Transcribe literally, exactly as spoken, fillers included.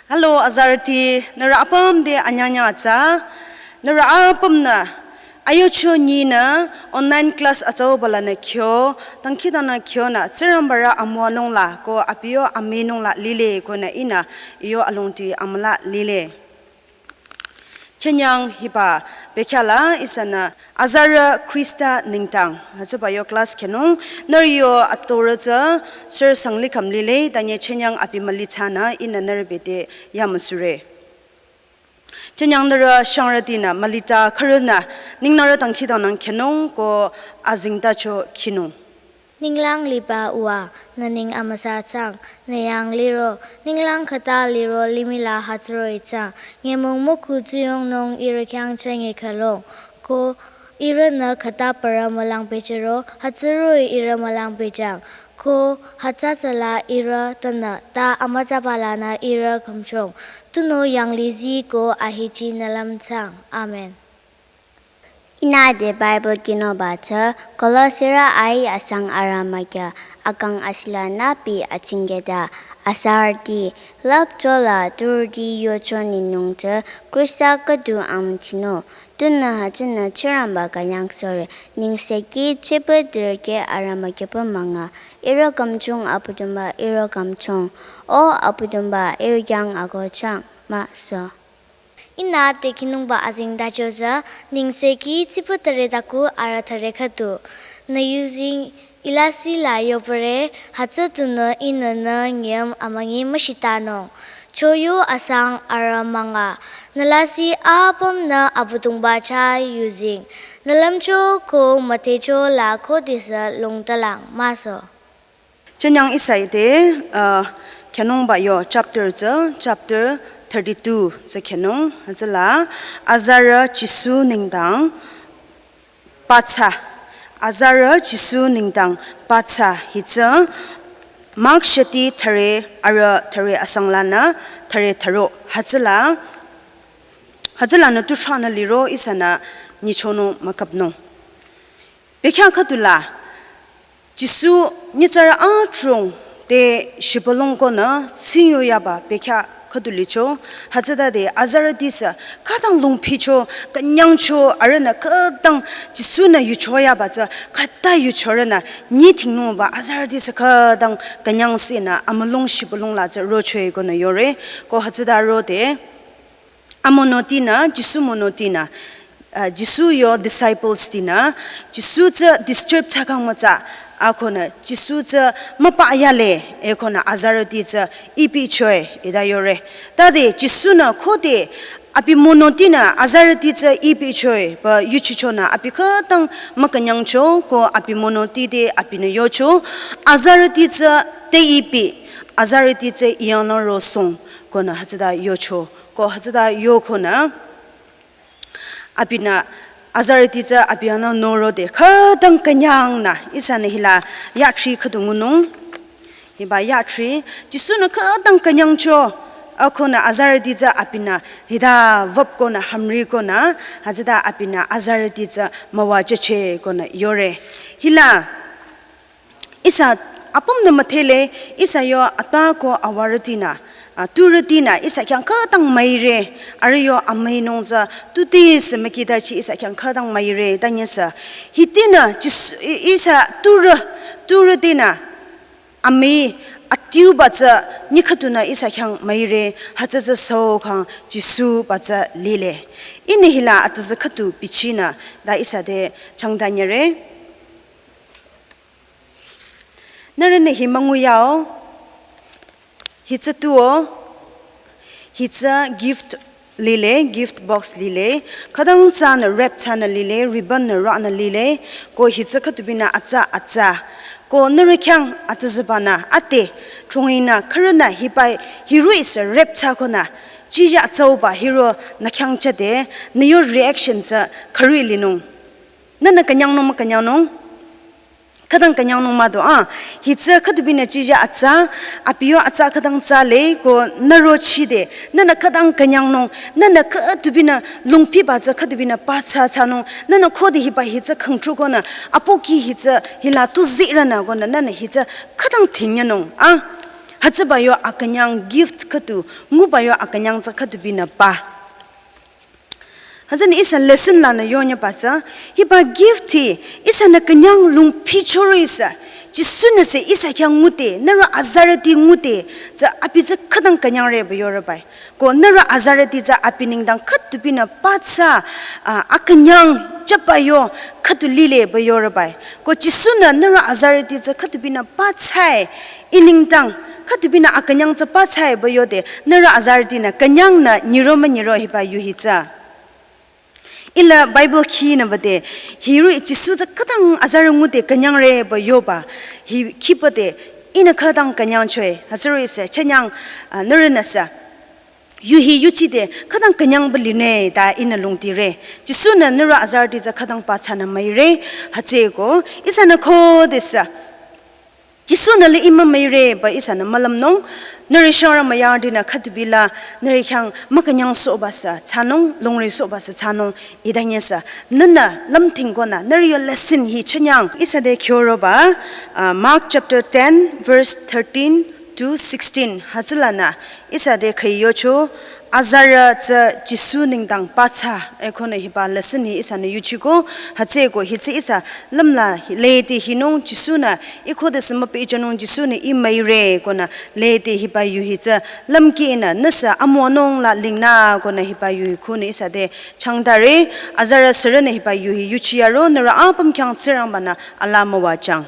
Hello, azarüti, nührü apüm te anyanya atsa, nührü apümnü, ayocho nyinü, online class atsauba lanü kyo, dangkhidangnang kyonü, Tsingrangbarü amüwanung la, ko abiyo amüinung la lile, konü ihnü, iyo alongdi amüla lile. Chenyang hiba bekhyah la ihsanü azarü Khrista nengdang. Hütsüba yo class khenung nührü yo atorü tsü sir sangli kam lile, tanye chenyang abi müli thsanü ihnü nührü bete yamüsure. Chenyang nührü shangrütinü mülita khürünü ningnürü dangkhidangnang khenung ko azengtacho khinung. Ninglang liba Uwa, nü neng amüsa thsang, nü yang liro, ninglang khüta liro limih la hütsüroh-i thsang, nyümong müku tsuyongnung ihrü khyang chenge khülong, ko ihrünü khüta parü mülang pehjüro, hütsüroh-i ihrü mülang pehjüng, ko hütsü tsüla ihrü tünü, ta amütsaba lanü ihrü khümchong, tunüo yanglih zii ko ahechi nü lüm thsang. Amen. Ihnü ade Bible khinungba tsü Kolosirü ahi asang arü mükyü akang asila nü pi atsingketa. Azarüti, lüpcho la turüti yocho nyinung tsü Khrista khüdu amüchinung. Tunü hütsünü Tsingrangba künyang sore, nengsekhi tsipü dirke arü mükyüpü münga. Ihrü khümchung Abüdongba ihrü khümchung. O Abüdongba ihrü khyang akohchang müso. Ihnü te khinungba azengtacho tsü, nengsekhi tsipü türe taku arü türe khüdu. Nü yuzeng ilasih la yopüre, hütsü tunüo ihnü nü nyüm amünyi müshitanung. Choyo asang arü münga. Nü lasih apümnü Abüdongba chah yuzeng. Nü lümcho ko müdhecho la khodesü longtalang müso. Chenyang ihsa ite, uh, khenungba yo chapter tsü, chapter thirty-two tsü khenung, hütsüla, azarü Jisu nengdang pathsa, azarü Jisu nengdang pathsa hitsü, Mark shati thüre, arü thüre asang lanü, thüre thüro, hütsüla, hütsülanü tu thranü liro ihsanü nyichonung mükapnung. Bekhyah khüdula, Jisu nyitsarü adrong te shibülung konü tsingyu yaba bekhyah khüdu licho, hütsütade azarüti sü khütang longphicho, künyangcho, arühnü khütang Jisu-nü yucho yaba tsü khüta yuchorünü nyithingnungba azarüti sü khütang künyangsehnü amülung shibülung la tsü rocho-i konü yore, ko hütsüta rode. Amonotinü, Jisu monotinü, uh, Jisu yo disciples tinü, Jisu tsü disturb thsakhang mütsa, akonü Jisu tsü müpa yale, ekonü azarüti tsü ipi choe, ita yore. Tade Jisu-nü khode abi monotinü azarüti tsü ipi choe, pü yuchichonü abi khütang mükünyangcho, ko abi monoti te abinü yocho, azarüti tsü te ipi, azarüti tsü iyanü rosong, konü hütsüta yocho. Ko hütsüta yokonü, abinü, azarüti tsü abi anü norode, khütang künyangnü, ihsanü hila, yathri khüdu ngunung. Hiba yathri, Jisu-nü khütang künyangcho, akonü azarüti tsü abinü, hita vüp konü hamri konü, hütsüta abinü azarüti tsü müwajücheh konü yore. Hila, ihsa apümnü müdhele, ihsa yo ata ko awarütinü, a, turütinü, ihsa khyang khütang müire, arüh yo amüinung tsü, tuti sü mükitachi ihsa khyang khütang müire, tanyesü. Hitinü, Jisu, i-, ihsa turü, turütinü, amüi, atiuba tsü, nyi khüdunü ihsa khyang müire, hütsü tsü süokhang Jisu ba tsü lile. Ihnü hila atüzü khüdu bichinü, ta ihsa te changdanyere. Nührünü hi münguyao, hitsü tuo, hitsü gift lile, gift box lile, khütang tsünü wrap thsanü lile, ribbon-nü ranü lile, ko hitsü khüdubinü atsa atsa, ko nührü khyang atüzübanü ate, thonginü, khürünü hiba, hiroh-i sü wrap thsakonü, chija atsauba hiroh nü khyang chade, nü yo reaction tsü khürü linung. Nühnü künyangnung mükünyangnung? Khütang künyangnung mah do, a. Hitsü khüdubinü chija atsa, abi yo atsa khütang tsale, ko nü rochide, nühnü khütang künyangnung, nühnü khüdubinü lungpiba tsü khüdubinü pa tsa tsanung, nühnü khode hiba hitsü khangtrukonü, apoki hitsü hila tu zirünü konü, nühnü hitsü khütang thinyanung, a. Hütsüba yo akünyang gift khüdu, nguba yo akünyang tsü khüdu binü ba. Hütsünü ihsa lesson lanü yonyüba tsü, hiba gift hi, ihsanü künyang lungpi choro ihsa, Jisu-nü se ihsa khyang ngude, nührü azarüti ngude, tsü abi tsü khütang künyangre ba yore bai. Ko nührü azarüti tsü abi nengdang khüdu binü ba tsü, a, akünyang jüba yo khüdu lile ba yore bai. Ko Jisu-nü nührü azarüti tsü khüdu binü ba tsü, i nengdang khüdu binü akünyang tsü ba tsü ba yode, nührü azarütinü künyangnü nyiro münyiro hiba yu hi tsü. Ila Bible khinü bade, hiroh-i Jisu tsü khütang azarü ngude künyangre ba yoba, hi khibade, ihnü khütang künyang choe, hütsüroh-i se, chünyang, a, nührünü se. Yu hi yuchide, khütang künyang ba linü ta ihnü lungtire. Jisu-nü nührü azarüti tsü khütang ba tsünü müire, hütsüeko, ihsanü khode se. Jisu-nü le i mümüire ba ihsanü mülümnung, nührü shangrü müyangtinü khüdu bila, nührü khyang mükünyangsohba sü thsanung, lungrisohba sü thsanung, idanye sü, nühnü lümthingkonü, nührü yo lesson hi chünyang, ihsa te khyoroba, a, Mark chapter ten, verse thirteen to sixteen, hütsülanü, ihsa te khüi yocho, azarü tsü Jisu nengdang ba tsü, ekonü hiba lesson hi ihsanü yuchiko, hütsüeko hi tsü ihsa lümla hi lede hinung Jisu-nü, i khodesü müpi ichanung Jisu-nü i müire konü lede hiba yu hi tsü lümkinü nüsü amüwanung la lingnü konü hiba yu hi khunü ihsa te changtare, azarü sürünü hiba yu hi yuchiyaro, nührü apüm khyang Tsingrangba-nü alaa müwajüng.